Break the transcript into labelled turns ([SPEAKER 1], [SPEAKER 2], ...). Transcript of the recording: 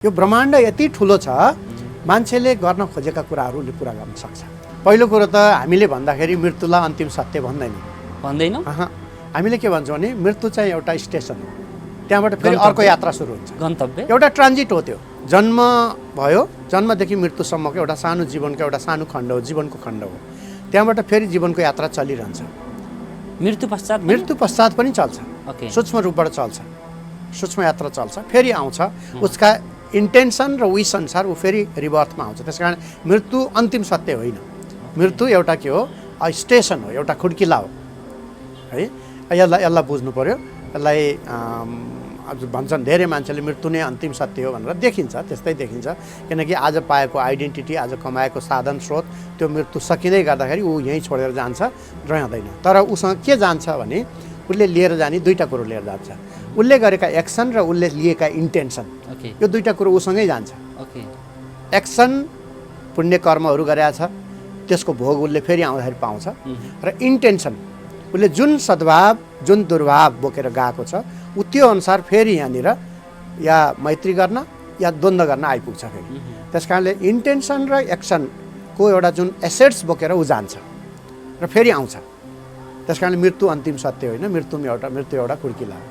[SPEAKER 1] यो ब्रह्माण्ड यति ठुलो छ मान्छेले गर्न खोजेका कुराहरूले पुरा गर्न सक्छ। पहिलो कुरो त हामीले भन्दाखेरि मृत्युलाई अन्तिम सत्य भन्दैनौँ। हामीले के भन्छौँ भने मृत्यु चाहिँ एउटा स्टेसन हो, त्यहाँबाट फेरि अर्को यात्रा सुरु हुन्छ,
[SPEAKER 2] गन्तव्य
[SPEAKER 1] एउटा ट्रान्जिट हो। त्यो जन्म भयो, जन्मदेखि मृत्युसम्मको एउटा सानो जीवनको एउटा सानो खण्ड हो, जीवनको खण्ड हो। त्यहाँबाट फेरि जीवनको यात्रा चलिरहन्छ। मृत्यु पश्चात पनि चल्छ, सूक्ष्म रूपबाट चल्छ, सूक्ष्म यात्रा चल्छ, फेरि आउँछ। उसका इन्टेन्सन र विस अनुसार ऊ फेरि रिबर्थमा आउँछ। त्यस कारण मृत्यु अन्तिम सत्य होइन। मृत्यु एउटा के हो, स्टेसन हो, एउटा खुड्किला हो है। यसलाई बुझ्नु पर्यो। यसलाई भन्छन् धेरै मान्छेले मृत्यु नै अन्तिम सत्य हो भनेर। देखिन्छ, त्यस्तै देखिन्छ, किनकि आज पाएको आइडेन्टिटी, आज कमाएको साधन स्रोत, त्यो मृत्यु सकिँदै गर्दाखेरि ऊ यहीँ छोडेर जान्छ, रहँदैन। तर उसँग के जान्छ भने उसले लिएर जाने दुईवटा कुरो लिएर जान्छ। उसले गरेका एक्सन र उसले लिएका इन्टेन्सन, यो दुईवटा कुरो उसँगै जान्छ। एक्सन पुण्य कर्महरू गरेका छ, त्यसको भोग उसले फेरि आउँदाखेरि पाउँछ। र इन्टेन्सन उसले जुन सद्भाव जुन दुर्भाव बोकेर गएको छ ऊ त्यो अनुसार फेरि यहाँनिर या मैत्री गर्न या द्वन्द्व गर्न आइपुग्छ फेरि। त्यस कारणले इन्टेन्सन र एक्सनको एउटा जुन एसेट्स बोकेर ऊ जान्छ र फेरि आउँछ। त्यस कारणले मृत्यु अन्तिम सत्य होइन, मृत्यु एउटा खुड्किला हो।